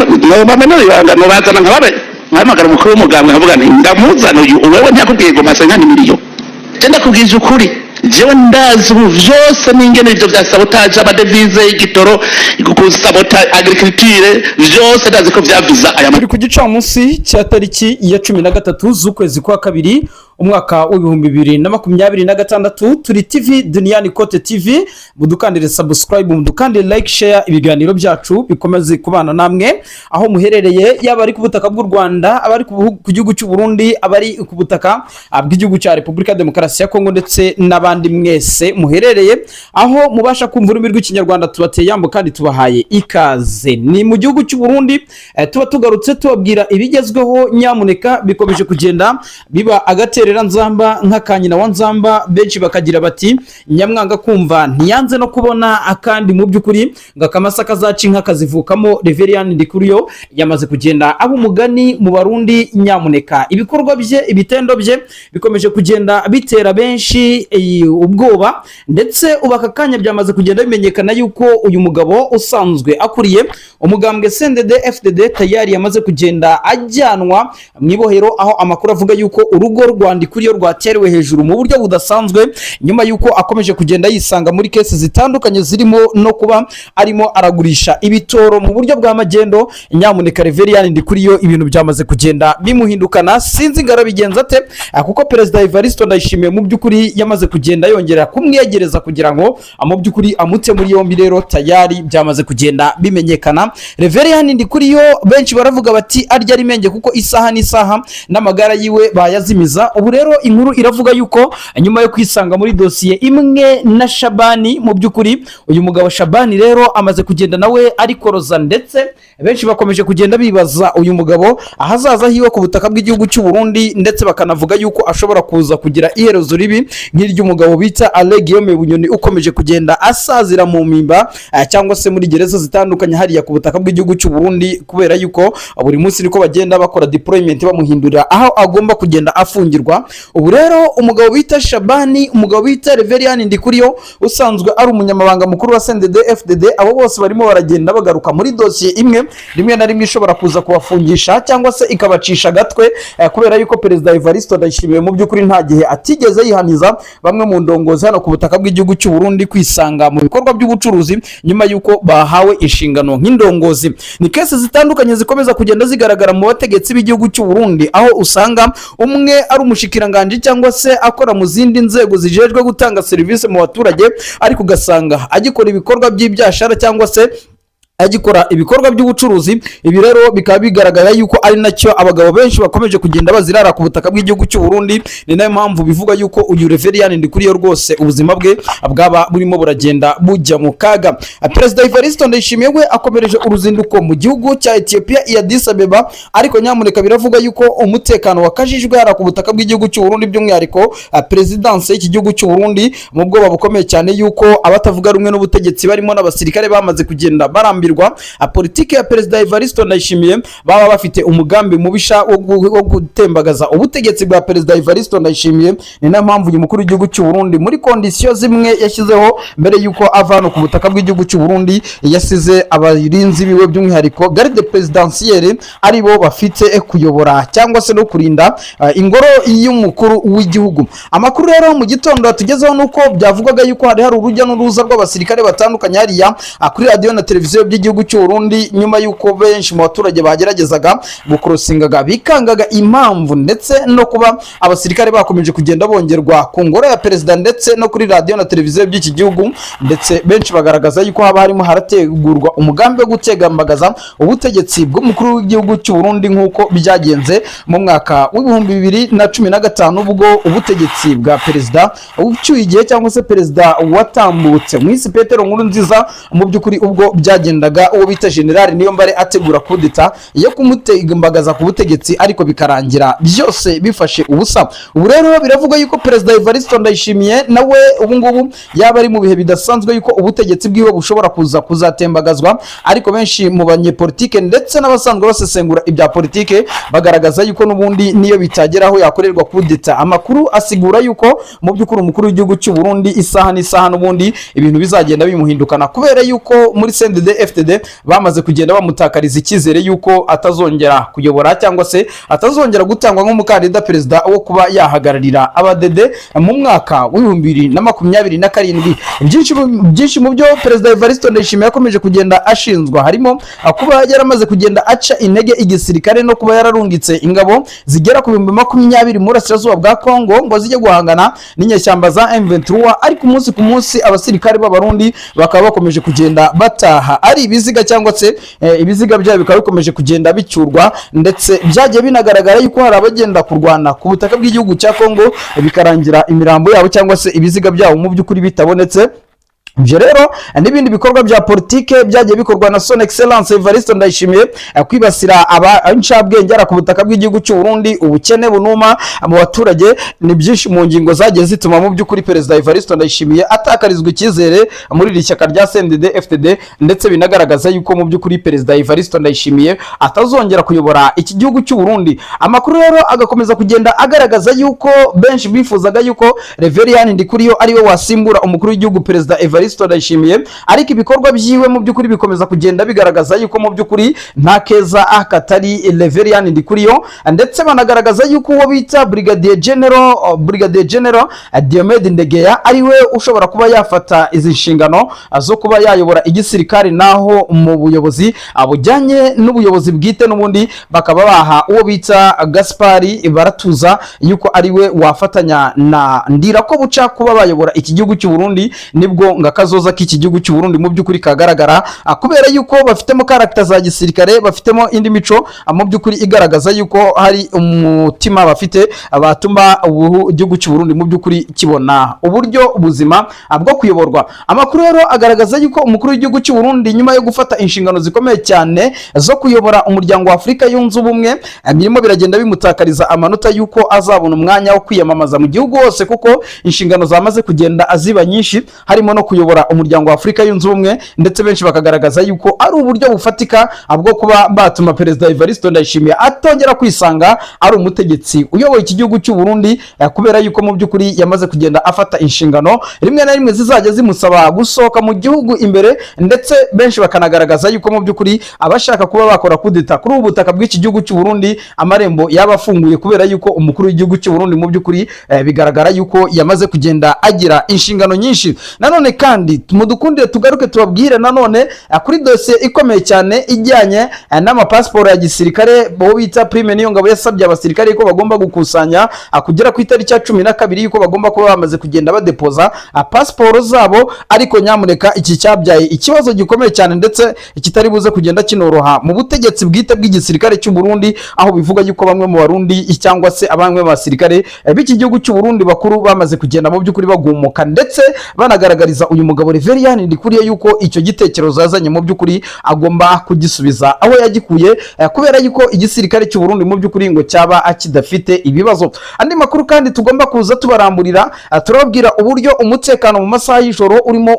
Nobamena ibanga, nobazana nkababe, nkahamagara umukuru w'umugambwe, nkavuga nti: "Ndamuzana uyu." Wewe ntiyakubwiye ngo masengani miliyo? Je ndakubwije ukuri, jewe ndazi ubu vyose n'ingene ivyo vya sabotage, amadevize, igitoro, gusabota agriculture, vyose ndazi ko vyaviza aya. Turi ku gicamunsi cya tariki ya 13 z'ukwezi kwa kabiri, umwaka wa 2026. Turi TV Duniyani Kote TV. Mudukandire subscribe, mudukandire like, share, ibiganiro byacu bikomeze kubana namwe aho muherereye, yaba ari ku butaka bw'u Rwanda, abari ku gihugu cy'u Burundi, abari ku butaka bw'igihugu cya Repubulika ya Demokarasi ya Kongo, ndetse n'abandi mwese muherereye aho mubasha kumva ururimi rw'Ikinyarwanda. Tubateye yambo kandi tubahaye ikaze. Ni mu gihugu cy'u Burundi, tuba tugarutse tubabwira ibigezweho. Nyamuneka, bikomeje kugenda biba agaterera nzamba nk'akanyina wa nzamba. Benshi bakagira bati: "Nyamwanga kumva ntiyanze no kubona." Akandi mu by'ukuri ngo akamasa kazaca inka kazivukamo. Reveriyani Ndikuriyo yamaze kugenda aba umugani mu Barundi. Nyamuneka, ibikorwa bye, ibitendo bye bikomeje kugenda bitera benshi ubwoba, ndetse ubu aka kanya byamaze kugenda bimenyekana yuko uyu mugabo usanzwe akuriye umugambwe CNDD FDD tayari yamaze kugenda ajyanwa mu ibohero, aho amakuru avuga yuko urugo rwa Ndikuriyo rwaterewe hejuru mu buryo budasanzwe, nyuma yuko akomeje kugenda yisanga muri case zitandukanye, zirimo no kuba arimo aragurisha ibitoro mu buryo bwa magendo. Nyamuneka, Reveriyani Ndikuriyo ibintu byamaze kugenda bimuhindukana. Sinzi ngo arabigenza ate, kuko Perezida Evariste Ndayishimiye mu by'ukuri yamaze kugenda yongera kumwegereza kugira ngo mu by'ukuri amute muri yombi. Rero tayari byamaze kugenda bimenyekana, Reveriyani Ndikuriyo benshi baravuga bati: "Arya ari menge," kuko isaha n'isaha n'amagara yiwe bayazimiza. Ubu rero inkuru iravuga yuko nyuma yo kwisanga muri dosiye imwe na Shabani, mu by'ukuri uyu mugabo Shabani rero amaze kugenda nawe arikoroza, ndetse benshi bakomeje kugenda bibaza uyu mugabo ahazaza hiwe ku butaka bw'igihugu cy'u Burundi, ndetse bakanavuga yuko ashobora kuza kugira iherezo ribi nk'iry'umugabo bita Alain Guillaume Bunyoni, ukomeje kugenda asazira mu mpimba cyangwa se muri gereza zitandukanye hariya ku butaka bw'igihugu cy'u Burundi, kubera yuko buri munsi niko bagenda bakora deployment, bamuhindurira aho agomba kugenda afungirwa. Ubu rero umugabo bita Shabani, umugabo bita Reveriyani Ndikuriyo usanzwe ari umunyamabanga mukuru wa CNDD FDD, abo bose barimo baragenda bagaruka muri dosiye imwe, rimwe na rimwe ishobora kuza kubafungisha cyangwa se ikabacisha agatwe, kubera yuko Perezida Evariste Ndayishimiye mu by'ukuri nta gihe atigeze yihaniza bamwe mu ndongozi hano ku butaka bw'igihugu cy'u Burundi kwisanga mu bikorwa by'ubucuruzi nyuma y'uko bahawe inshingano nk'indongozi. Ni case zitandukanye zikomeza kugenda zigaragara mu bategetsi b'igihugu cy'u Burundi, aho usanga umwe ari umushikiranganji cyangwa se akora mu zindi nzego zijejwe gutanga serivisi mu baturage, ariko ugasanga agikora ibikorwa by'ibyashara cyangwa se agikora ibikorwa by'ubucuruzi. Ibi rero bikaba bigaragara yuko ari nacyo abagabo benshi bakomeje kugenda bazirara ku butaka bw'igihugu cy'u Burundi. Ni nayo mpamvu bivuga yuko uyu Reveriyani Ndikuriyo rwose ubuzima bwe bwaba burimo buragenda bujya mu kaga. Perezida Evariste Ndayishimiye we akomereje uruzinduko mu gihugu cya Ethiopia i Addis Abeba, ariko nyamuneka biravuga yuko umutekano wakajijwe hariya ku butaka bw'igihugu cy'u Burundi, by'umwihariko perezidanse y'iki gihugu cy'u Burundi, mu bwoba bukomeye cyane yuko abatavuga rumwe n'ubutegetsi barimo n'abasirikare bamaze kugenda barambirwa politiki ya Perezida Evariste Ndayishimiye, baba bafite umugambi mubisha wo gutembagaza ubutegetsi bwa Perezida Evariste Ndayishimiye. Ni nayo mpamvu uyu mukuru w'igihugu cy'u Burundi, muri condition zimwe yashyizeho mbere yuko ava hano ku butaka bw'igihugu cy'u Burundi, yasize abarinzi biwe, by'umwihariko garde présidentielle, ari bo bafite kuyobora cyangwa se no kurinda ingoro y'umukuru w'igihugu. Amakuru rero mu gitondo atugezeho nuko byavugwaga yuko hari urujya n'uruza rw'abasirikare batandukanye hariya kuri radiyo na televiziyo by'igihugu cy'u Burundi, nyuma y'uko benshi mu baturage bageragezaga gukorosingaga bikangaga impamvu, ndetse no kuba abasirikare bakomeje kugenda bongerwa ku ngoro ya perezida ndetse no kuri radiyo na televiziyo by'iki gihugu, ndetse benshi bagaragaza yuko haba harimo harategurwa umugambi wo gutegambagaza ubutegetsi bw'umukuru w'igihugu cy'u Burundi, nk'uko byagenze mu mwaka wa 2015, ubwo ubutegetsi bwa perezida ucyuye igihe cyangwa se perezida watambutse Mwisi Petero Nkurunziza, mu by'ukuri ubwo byagendaga uwo bita General Niyombare ategura kudeta yo kumutegambagaza ku butegetsi, ariko bikarangira byose bifashe ubusa. Ubu rero biravugwa yuko Perezida Evariste Ndayishimiye nawe ubu ngubu yaba ari mu bihe bidasanzwe, yuko ubutegetsi bwiwe bushobora kuza kuzatembagazwa, ariko benshi mu banyepolitike ndetse n'abasanzwe basesengura ibya politike bagaragaza yuko n'ubundi niyo bitageraho yakorerwa kudeta, amakuru asigura yuko mu by'ukuri umukuru w'igihugu cy'u Burundi isaha n'isaha n'ubundi ibintu bizagenda bimuhindukana, kubera yuko muri CNDD FDD FDD bamaze kugenda bamutakariza icyizere yuko atazongera kuyobora cyangwa se atazongera gutangwa nk'umukandida perezida wo kuba yahagararira abadede mu mwaka w'2027. Byinshi mu byo Perezida Evariste Ndayishimiye yakomeje kugenda ashinzwa harimo kuba yaramaze kugenda aca intege igisirikare no kuba yararungitse ingabo zigera ku 20,000 mu burasirazuba bwa Kongo ngo zijye guhangana n'inyeshyamba za M23, ariko umunsi ku munsi abasirikare b'Abarundi bakaba bakomeje kugenda bataha ari ibiziga, cyangwa se ibiziga byabo bikaba bikomeje kugenda bicyurwa. Ndetse byagiye binagaragara yuko hari abagenda kurwana ku butaka bw'igihugu cya Kongo, bikarangira imirambo yabo cyangwa se ibiziga byabo mu by'ukuri bitabonetse. Ibyo rero n'ibindi bikorwa bya politike byagiye bikorwa na Son Excellence Evariste Ndayishimiye, kwibasira aba incabwenge ku butaka bw'igihugu cy'u Burundi, ubukene bunuma mu baturage, ni byinshi mu ngingo zagiye zituma mu by'ukuri Perezida Evariste Ndayishimiye atakarizwa icyizere muri iri shyaka rya CNDD FDD, ndetse binagaragaza yuko mu by'ukuri Perezida Evariste Ndayishimiye atazongera kuyobora iki gihugu cy'u Burundi. Amakuru rero agakomeza kugenda agaragaza yuko benshi bifuzaga yuko Reverien Ndikuriyo ariwe wasimbura umukuru w'igihugu Perezida Evariste Ndayishimiye, ariko ibikorwa byiwe mu by'ukuri bikomeza kugenda bigaragaza yuko mu by'ukuri nta keza katari Reverien Ndikuriyo. Ndetse banagaragaza yuko uwo bita Brigadier General Diomede Ndegeya ariwe ushobora kuba yafata izi nshingano zo kuba yayobora igisirikare, naho mu buyobozi bujyanye n'ubuyobozi bwite n'ubundi bakaba baha uwo bita Gaspari Baratuza yuko ariwe wafatanya na Ndirakobuca kuba bayobora iki gihugu cy'u Burundi, nibwo ngo akazoza k'iki gihugu cy'u Burundi mu by'ukuri kagaragara, kubera yuko bafitemo caractère za gisirikare, bafitemo indi mico mu by'ukuri igaragaza yuko hari umutima bafite batuma igihugu cy'u Burundi mu by'ukuri kibona uburyo buzima bwo kuyoborwa. Amakuru rero agaragaza yuko umukuru w'igihugu cy'u Burundi, nyuma yo gufata inshingano zikomeye cyane zo kuyobora Umuryango wa Afurika Yunze Ubumwe, birimo biragenda bimutakariza amanota yuko azabona umwanya wo kwiyamamaza mu gihugu hose, kuko inshingano zamaze kugenda aziba nyinshi, harimo no kuyobora Umuryango wa Afurika Yunze Ubumwe. Ndetse benshi bakagaragaza yuko ari uburyo bufatika bwo kuba batuma Perezida Evariste Ndayishimiye atongera kwisanga ari umutegetsi uyoboye iki gihugu cy'u Burundi, kubera yuko mu by'ukuri yamaze kugenda afata inshingano rimwe na rimwe zizajya zimusaba gusohoka mu gihugu imbere. Ndetse benshi bakanagaragaza yuko mu by'ukuri abashaka kuba bakora kudeta kuri ubu butaka bw'iki gihugu cy'u Burundi, amarembo yaba afunguye, kubera yuko umukuru w'igihugu cy'u Burundi mu by'ukuri bigaragara yuko yamaze kugenda agira inshingano nyinshi. Nanone kandi mudukundire tugaruke tubabwire nanone kuri dosiye ikomeye cyane ijyanye n'amapasiporo ya gisirikare. Bo bita Prime Niyongabo yasabye abasirikare ko bagomba gukusanya kugera ku itariki ya 12 yuko bagomba kuba bamaze kugenda badepoza pasiporo zabo. Ariko nyamuneka, iki cyabyaye ikibazo gikomeye cyane ndetse kitari buze kugenda kinoroha mu butegetsi bwite bw'igisirikare cy'u Burundi, aho bivuga yuko bamwe mu Barundi cyangwa se bamwe mu basirikare b'iki gihugu cy'u Burundi bakuru bamaze kugenda mu by'ukuri bagumuka, ndetse banagaragariza uyu mugabo Reverien Ndikuriye yuko icyo gitekerezo yazanye mu by'ukuri agomba kugisubiza aho yagikuye, kubera yuko igisirikare cy'u Burundi mu by'ukuri ngo cyaba kidafite ibibazo. Andi makuru kandi tugomba kuza tubaramburira, turababwira uburyo umutekano mu masaha y'ijoro urimo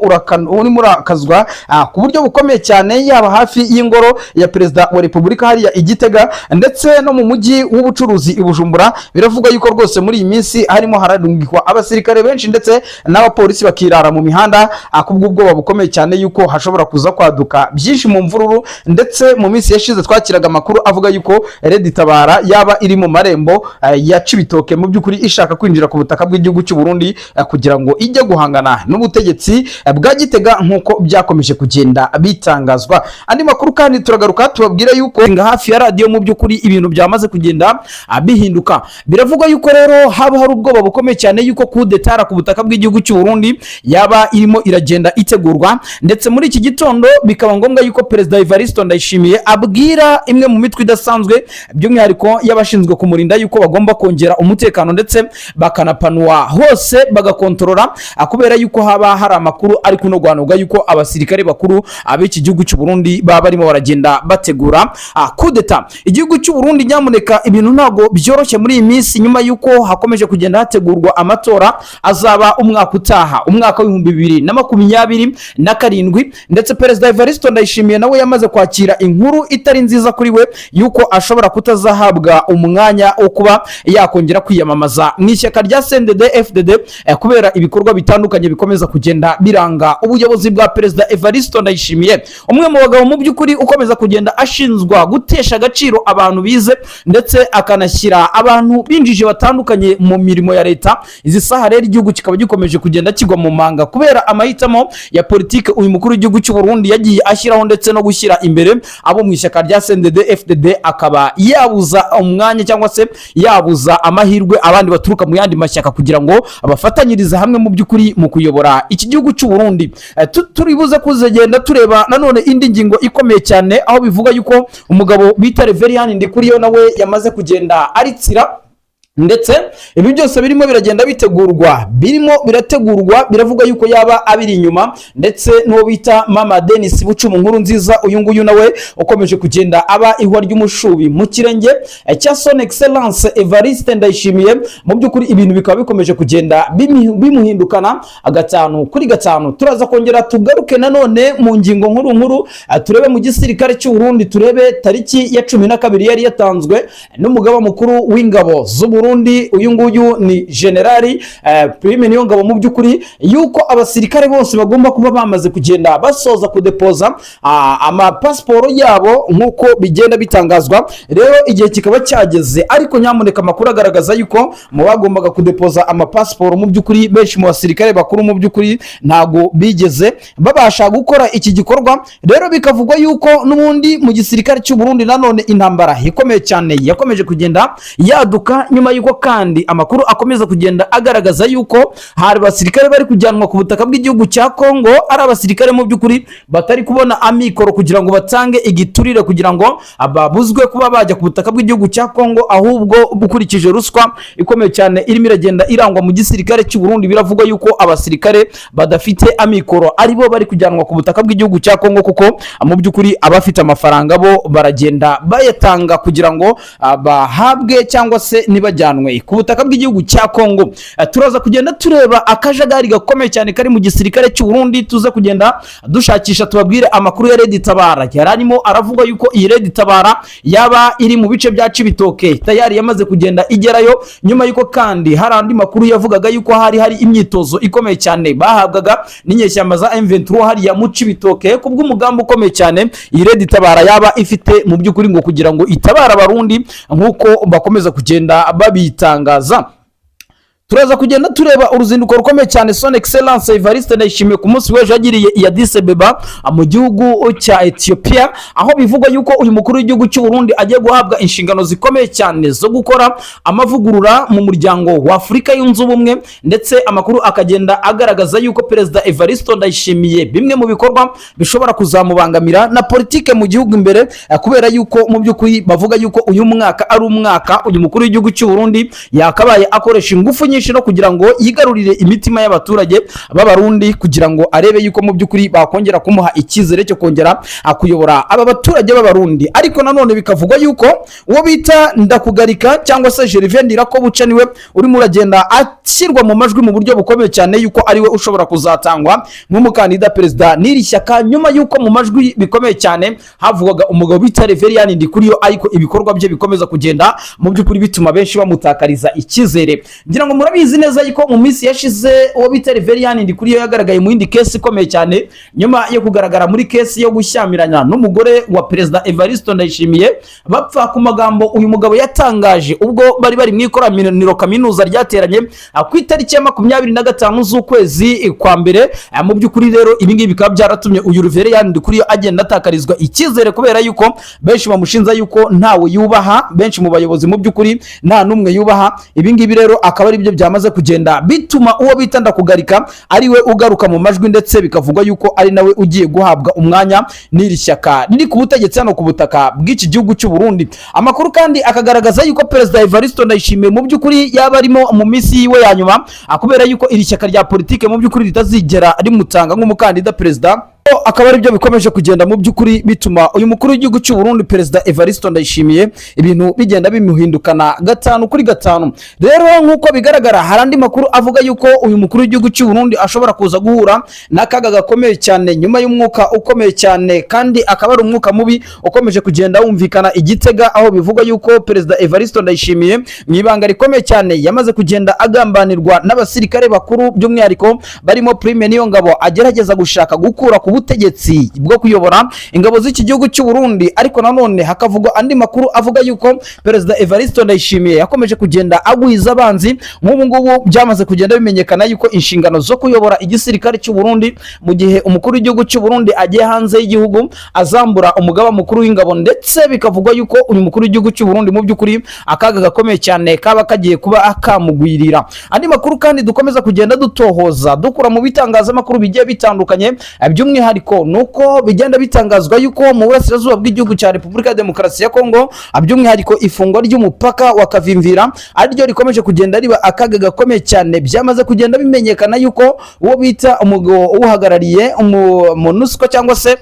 urakazwa ku buryo bukomeye cyane, yaba hafi y'ingoro ya Perezida wa Repubulika hariya i Gitega, ndetse no mu mujyi w'ubucuruzi i Bujumbura. Biravugwa yuko rwose muri iyi minsi harimo hararungikwa abasirikare benshi ndetse n'abapolisi bakirara mu mihanda, kubw'ubwoba bukomeye cyane yuko hashobora kuza kwaduka byinshi mu mvururu. Ndetse mu minsi yashize twakiraga amakuru avuga yuko Red Tabara yaba iri mu marembo ya Cibitoke, mu by'ukuri ishaka kwinjira ku butaka bw'igihugu cy'u Burundi kugira ngo ijye guhangana n'ubutegetsi bwa Gitega, nk'uko byakomeje kugenda bitangazwa. Andi makuru kandi turagaruka tubabwire yuko nga hafi ya radiyo mu by'ukuri ibintu byamaze kugenda bihinduka. Biravugwa yuko rero haba hari ubwoba bukomeye cyane yuko kudetara ku butaka bw'igihugu cy'u Burundi yaba irimo iragenda itegurwa. Ndetse muri iki gitondo bikaba ngombwa yuko Perezida Evariste Ndayishimiye abwira imwe mu mitwe idasanzwe, by'umwihariko y'abashinzwe kumurinda, yuko bagomba kongera umutekano ndetse bakanapanuwa hose bagakontorora, kubera yuko haba hari amakuru ari kunogwanurwa yuko abasirikare bakuru ab'iki gihugu cy'u Burundi baba barimo baragenda bategura kudeta igihugu cy'u Burundi. Nyamuneka, ibintu ntabwo byoroshye muri iyi minsi, nyuma yuko hakomeje kugenda hategurwa amatora azaba umwaka utaha, umwaka w'ibihumbi bibiri 2027. Ndetse Perezida Evariste Ndayishimiye nawe yamaze kwakira inkuru itari nziza kuri we, yuko ashobora kutazahabwa umwanya wo kuba yakongera kwiyamamaza mu ishyaka rya CNDD FDD, kubera ibikorwa bitandukanye bikomeza kugenda biranga ubuyobozi bwa Perezida Evariste Ndayishimiye, umwe mu bagabo mu by'ukuri ukomeza kugenda ashinzwa gutesha agaciro abantu bize, ndetse akanashyira abantu binjije batandukanye mu mirimo ya leta. Izi saha rero igihugu kikaba gikomeje kugenda kigwa mu manga kubera amahitamo ya politike uyu mukuru w'igihugu cy'u Burundi yagiye ashyiraho, ndetse no gushyira imbere abo mu ishyaka rya CNDD FDD, akaba yabuza umwanya cyangwa se yabuza amahirwe abandi baturuka mu yandi mashyaka kugira ngo bafatanyirize hamwe mu by'ukuri mu kuyobora iki gihugu cy'u Burundi. Turibuze kuzagenda tureba nanone indi ngingo ikomeye cyane, aho bivuga yuko umugabo bita Reverien Ndikuriyo nawe yamaze kugenda aritsira. Ndetse ibi byose birimo biragenda bitegurwa, birimo birategurwa, biravuga yuko yaba abiri inyuma, ndetse n'uwo bita Mama Denis Bucumu Nkuru Nziza, uyu nguyu nawe ukomeje kugenda aba ihwa ry'umushubi mu kirenge cya Son Excellence Evariste Ndayishimiye. Mu by'ukuri ibintu bikaba bikomeje kugenda bimuhindukana gatanu kuri gatanu. Turaza kongera tugaruke nanone mu ngingo nkuru nkuru, turebe mu gisirikare cy'u Burundi, turebe tariki ya 12 yari yatanzwe n'umugaba mukuru w'ingabo z'u Burundi, uyu nguyu ni Generali Prime Niyongabo, mu by'ukuri yuko abasirikare bose bagomba kuba bamaze kugenda basoza kudepoza amapasiporo yabo nk'uko bigenda bitangazwa. Rero igihe kikaba cyageze, ariko nyamuneka amakuru agaragaza yuko mu bagombaga kudepoza amapasiporo, mu by'ukuri benshi mu basirikare bakuru mu by'ukuri ntago bigeze babasha gukora iki gikorwa. Rero bikavugwa yuko n'ubundi mu gisirikare cy'u Burundi nanone intambara ikomeye cyane yakomeje kugenda yaduka, nyuma yuko kandi amakuru akomeza kugenda agaragaza yuko hari abasirikare bari kujyanwa ku butaka bw'igihugu cya Kongo, ari abasirikare mu by'ukuri batari kubona amikoro kugira ngo batange igiturire kugira ngo babuzwe kuba bajya ku butaka bw'igihugu cya Kongo, ahubwo ukurikije ruswa ikomeye cyane irimo iragenda irangwa mu gisirikare cy'u Burundi, biravugwa yuko abasirikare badafite amikoro aribo bari kujyanwa ku butaka bw'igihugu cya Kongo, kuko mu by'ukuri abafite amafaranga bo baragenda bayatanga kugira ngo bahabwe cyangwa se ntibajyanwe ku butaka bw'igihugu cya Kongo. Turaza kugenda tureba akajagari gakomeye cyane kari mu gisirikare cy'u Burundi, tuza kugenda dushakisha tubabwire amakuru ya Red Tabara yari arimo aravuga yuko iyi Red Tabara yaba iri mu bice bya Cibitoke, tayari yamaze kugenda igerayo, nyuma yuko kandi hari andi makuru yavugaga yuko hari imyitozo ikomeye cyane bahabwaga n'inyeshyamba za M23 hariya mu Cibitoke, kubw'umugambi ukomeye cyane iyi Red Tabara yaba ifite mu by'ukuri ngo kugira ngo itabare Abarundi nk'uko bakomeza kugenda babitangaza. Turaza kugenda tureba uruzinduko rukomeye cyane Son Excellence Evariste Ndayishimiye ku munsi w'ejo yagiriye i Addis Abeba mu gihugu cya Ethiopia, aho bivugwa yuko uyu mukuru w'igihugu cy'u Burundi agiye guhabwa inshingano zikomeye cyane zo gukora amavugurura mu muryango wa Afurika Yunze Ubumwe. Ndetse amakuru akagenda agaragaza yuko Perezida Evariste Ndayishimiye bimwe mu bikorwa bishobora kuzamubangamira na politike mu gihugu imbere, kubera yuko mu by'ukuri bavuga yuko uyu mwaka ari umwaka uyu mukuru w'igihugu cy'u Burundi yakabaye akoresha ingufu nyinshi no kugira ngo yigarurire imitima y'abaturage b'Abarundi, kugira ngo arebe yuko mu by'ukuri bakongera kumuha icyizere cyo kongera kuyobora aba baturage b'Abarundi. Ariko nanone bikavugwa yuko uwo bita Ndakugarika cyangwa se Gervais Ndirakobuca niwe urimo uragenda ashyirwa mu majwi mu buryo bukomeye cyane yuko ariwe ushobora kuzatangwa nk'umukandida perezida n'iri shyaka, nyuma yuko mu majwi bikomeye cyane havugwaga umugabo bita Reverien Ndikuriyo, ariko ibikorwa bye bikomeza kugenda mu by'ukuri bituma benshi bamutakariza icyizere. Ngira ngo murabizi neza yuko mu minsi yashize uwo bita Reverien Ndikuriyo yagaragaye mu yindi case ikomeye cyane, nyuma yo kugaragara muri case yo gushyamirana n'umugore wa Perezida Evariste Ndayishimiye, bapfa ku magambo uyu mugabo yatangaje ubwo bari mu ikoraniro kaminuza ryateranye ku itariki ya 25 z'ukwezi kwa mbere. Mu by'ukuri rero ibi ngibi bikaba byaratumye uyu Reverien Ndikuriyo agenda atakarizwa icyizere, kubera yuko benshi bamushinja yuko ntawe yubaha, benshi mu bayobozi mu by'ukuri nta n'umwe yubaha. Ibi ngibi rero akaba ari byo byamaze kugenda bituma uwo bita Ndakugarika ari we ugaruka mu majwi, ndetse bikavugwa yuko ari nawe ugiye guhabwa umwanya n'iri shyaka riri ku butegetsi hano ku butaka bw'iki gihugu cy'u Burundi. Amakuru kandi akagaragaza yuko Perezida Evariste Ndayishimiye mu by'ukuri yaba arimo mu minsi yiwe ya nyuma, kubera yuko iri shyaka rya politike mu by'ukuri ritazigera rimutanga nk'umukandida perezida. Akaba ari byo bikomeje kugenda mu by'ukuri bituma uyu mukuru w'igihugu cy'u Burundi, Perezida Evariste Ndayishimiye, ibintu bigenda bimuhindukana gatanu kuri gatanu. Rero nk'uko bigaragara, hari andi makuru avuga yuko uyu mukuru w'igihugu cy'u Burundi ashobora kuza guhura n'akaga gakomeye cyane nyuma y'umwuka ukomeye cyane, kandi akaba ari umwuka mubi ukomeje kugenda wumvikana i Gitega, aho bivugwa yuko Perezida Evariste Ndayishimiye mu ibanga rikomeye cyane yamaze kugenda agambanirwa n'abasirikare bakuru, by'umwihariko barimo Prime Niyongabo, agerageza gushaka gukura ku butegetsi bwo kuyobora ingabo z'iki gihugu cy'u Burundi. Ariko nanone hakavugwa andi makuru avuga yuko Perezida Evariste Ndayishimiye yakomeje kugenda agwiza abanzi. Nk'ubu ngubu byamaze kugenda bimenyekana yuko inshingano zo kuyobora igisirikare cy'u Burundi mu gihe umukuru w'igihugu cy'u Burundi agiye hanze y'igihugu azambura umugaba mukuru w'ingabo, ndetse bikavugwa yuko uyu mukuru w'igihugu cy'u Burundi mu by'ukuri akaga gakomeye cyane kaba kagiye kuba kamugwirira. Andi makuru kandi dukomeza kugenda dutohoza dukura mu bitangazamakuru bigiye bitandukanye, by'umwihariko ni uko bigenda bitangazwa yuko mu burasirazuba bw'igihugu cya Repubulika ya Demokarasi ya Kongo, by'umwihariko ifungwa ry'umupaka wa Kavimvira ariryo rikomeje kugenda riba akaga gakomeye cyane. Byamaze kugenda bimenyekana yuko uwo bita umugabo uhagarariye MONUSCO, cyangwa se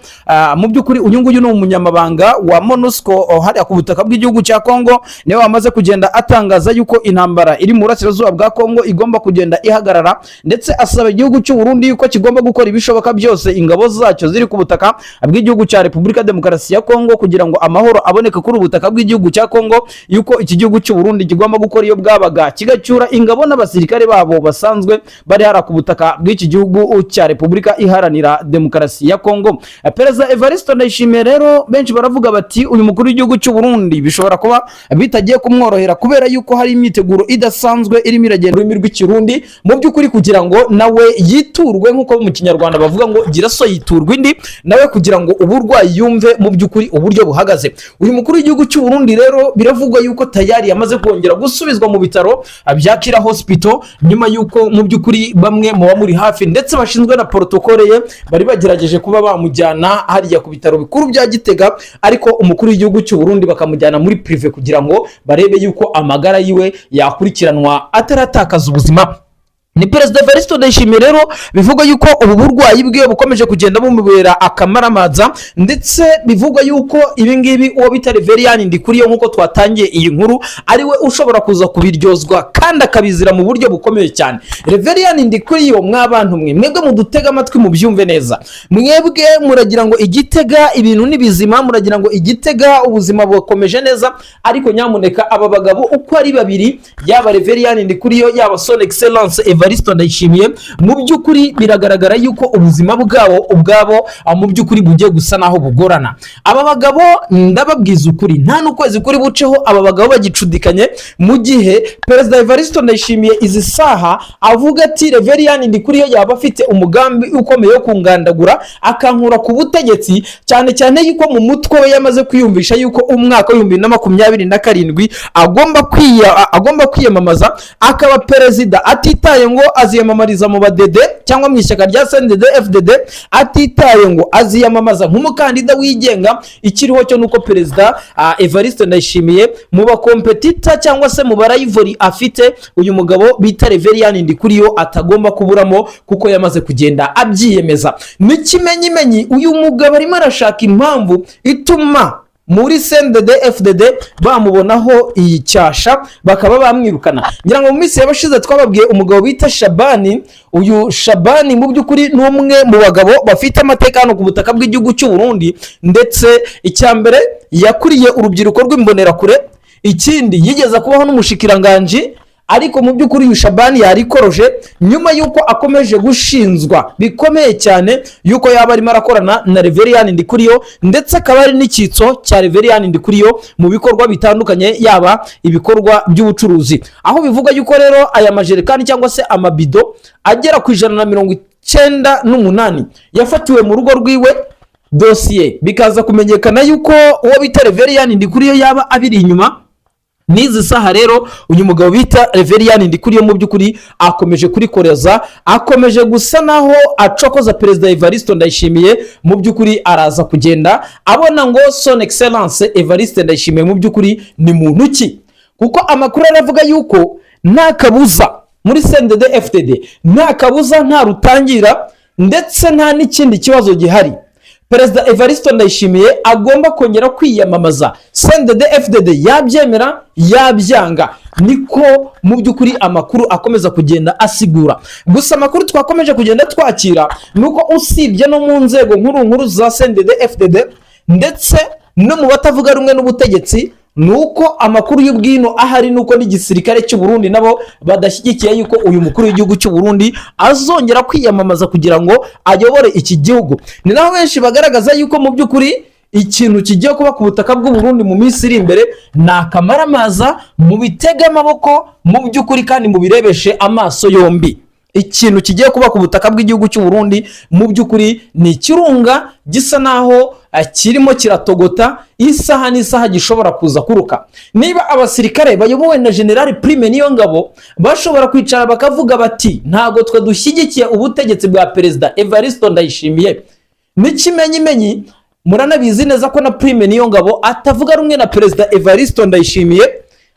mu by'ukuri uyu nguyu ni umunyamabanga wa MONUSCO hariya ku butaka bw'igihugu cya Kongo, niwe wamaze kugenda atangaza yuko intambara iri mu burasirazuba bwa Kongo igomba kugenda ihagarara, ndetse asaba igihugu cy'u Burundi yuko kigomba gukora ibishoboka byose ingabo zacyo ziri ku butaka bw'igihugu cya Repubulika ya Demokarasi ya Kongo kugira ngo amahoro aboneke kuri ubu butaka bw'igihugu cya Kongo, yuko iki gihugu cy'u Burundi kigomba gukora iyo bwabaga kigacyura ingabo n'abasirikare babo basanzwe bari hariya ku butaka bw'iki gihugu cya Repubulika Iharanira Demokarasi ya Kongo. Perezida Evariste Ndayishimiye rero, benshi baravuga bati uyu mukuru w'igihugu cy'u Burundi bishobora kuba bitagiye kumworohera kubera yuko hari imyiteguro idasanzwe irimo iragenda mu rurimi rw'Ikirundi, mu by'ukuri kugira ngo nawe yiturwe, nk'uko mu Kinyarwanda bavuga ngo gira so yiturwa indi, nawe kugira ngo uburwayi yumve mu by'ukuri uburyo buhagaze. Uyu mukuru w'igihugu cy'u Burundi rero biravugwa yuko tayari yamaze kongera gusubizwa mu bitaro bya Kira Hospital, nyuma yuko mu by'ukuri bamwe mu bamuri hafi ndetse bashinzwe na protocole ye bari bagerageje kuba bamujyana hariya ku bitaro bikuru bya Gitega, ariko umukuru w'igihugu cy'u Burundi bakamujyana muri privé kugira ngo barebe yuko amagara yiwe yakurikiranwa ataratakaza ubuzima. Ni Perezida Evariste Ndayishimiye rero bivugwa yuko ubu burwayi bwe bukomeje kugenda bumubera akamaramaza, ndetse bivugwa yuko ibi ngibi uwo bita Reveriyani Ndikuriyo, nk'uko twatangiye iyi nkuru, ari we ushobora kuza kubiryozwa kandi akabizira mu buryo bukomeye cyane. Reveriyani Ndikuriyo, mw'abantu mwe, mwebwe mudutega amatwi mubyumve neza, mwebwe muragira ngo igitega ibintu ni bizima, muragira ngo igitega ubuzima bukomeje neza, ariko nyamuneka aba bagabo uko ari babiri, yaba Reveriyani Ndikuriyo, yaba Son Excellence Evariste Ndayishimiye, mu by'ukuri biragaragara yuko ubuzima bwabo ubwabo mu by'ukuri bugiye gusa naho bugorana. Aba bagabo, ndababwiza ukuri, nta n'ukwezi kuri buceho aba bagabo bagicudikanye, mu gihe Perezida Evariste Ndayishimiye izi saha avuga ati Reveriyani Ndikuriyo yaba afite umugambi ukomeye wo kungandagura akankura ku butegetsi, cyane cyane yuko mu mutwe we yamaze kwiyumvisha yuko umwaka w'2027 agomba kwiyamamaza akaba perezida, atitaye ngo aziyamamariza mu badede cyangwa mu ishyaka rya CNDD FDD, atitaye ngo aziyamamaza nk'umukandida wigenga. Ikiriho cyo nuko Perezida Evariste Ndayishimiye mu ba compétiteur cyangwa se mu ba rivaux afite, uyu mugabo bita Reveriyani Ndikuriyo atagomba kuburamo, kuko yamaze kugenda abyiyemeza. N'ikimenyimenyi, uyu mugabo arimo arashaka impamvu ituma muri CNDD FDD bamubonaho iyi cyasha bakaba bamwirukana. Ngira ngo mu minsi yabashize twababwiye umugabo bita Shabani. Uyu Shabani mu by'ukuri ni umwe mu bagabo bafite amateka hano ku butaka bw'igihugu cy'u Burundi, ndetse icya mbere yakuriye urubyiruko rw'Imbonerakure, ikindi yigeze kubaho n'umushikiranganji. Ariko mu by'ukuri uyu Shabani yarikoroje nyuma y'uko akomeje gushinzwa bikomeye cyane y'uko yaba arimo arakorana na Reveriyani Ndikuriyo, ndetse akaba ari n'icyitso cya Reveriyani Ndikuriyo mu bikorwa bitandukanye, yaba ibikorwa by'ubucuruzi, aho bivuga yuko rero aya majerekani cyangwa se amabido agera ku 198 yafatiwe mu rugo rwiwe, dosiye bikaza kumenyekana yuko uwo bita Reveriyani Ndikuriyo yaba abiri inyuma. N'izi saha rero uyu mugabo bita Reveriyani Ndikuriyo mu by'ukuri akomeje kurikoreza, akomeje gusa naho acokoza Perezida Evariste Ndayishimiye. Mu by'ukuri araza kugenda abona ngo Son Excellence Evariste Ndayishimiye mu by'ukuri ni muntu ki, kuko amakuru aravuga yuko nta kabuza muri CNDD FDD, nta kabuza, nta rutangira. Ndetse nta n'ikindi kibazo gihari, Perezida Evariste Ndayishimiye agomba kongera kwiyamamaza, CNDD FDD yabyemera yabyanga. Niko mu by'ukuri amakuru akomeza kugenda asigura. Gusa amakuru twakomeje kugenda twakira ni uko usibye no mu nzego nkuru nkuru za CNDD FDD ndetse no mu batavuga rumwe n'ubutegetsi, ni uko amakuru y'ubwino ahari ni uko n'igisirikare cy'u Burundi nabo badashyigikiye yuko uyu mukuru w'igihugu cy'u Burundi azongera kwiyamamaza kugira ngo ayobore iki gihugu. Ni naho benshi bagaragaza yuko mu by'ukuri ikintu kigiye kuba ku butaka bw'u Burundi mu minsi iri imbere ni akamaramaza. Mubitege amaboko mu by'ukuri kandi mubirebeshe amaso yombi. Ikintu kigiye kuba ku butaka bw'igihugu cy'u Burundi mu by'ukuri ni ikirunga gisa naho kirimo kiratogota, isaha n'isaha gishobora kuza kuruka. Niba abasirikare bayobowe na General Prime Niyongabo bashobora kwicara bakavuga bati: "Ntabwo twe dushyigikiye ubutegetsi bwa Perezida Evariste Ndayishimiye", n'ikimenyimenyi muranabizi neza ko na Prime Niyongabo atavuga rumwe na Perezida Evariste Ndayishimiye,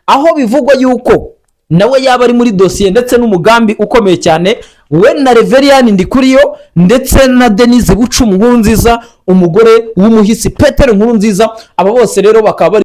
aho bivugwa yuko nawe yaba ari muri dosiye ndetse n'umugambi ukomeye cyane, we na Reveriyani Ndikuriyo ndetse na Denise Bucumu Nkurunziza, umugore w'umuhisi Petero Nkurunziza. Aba bose rero bakaba bari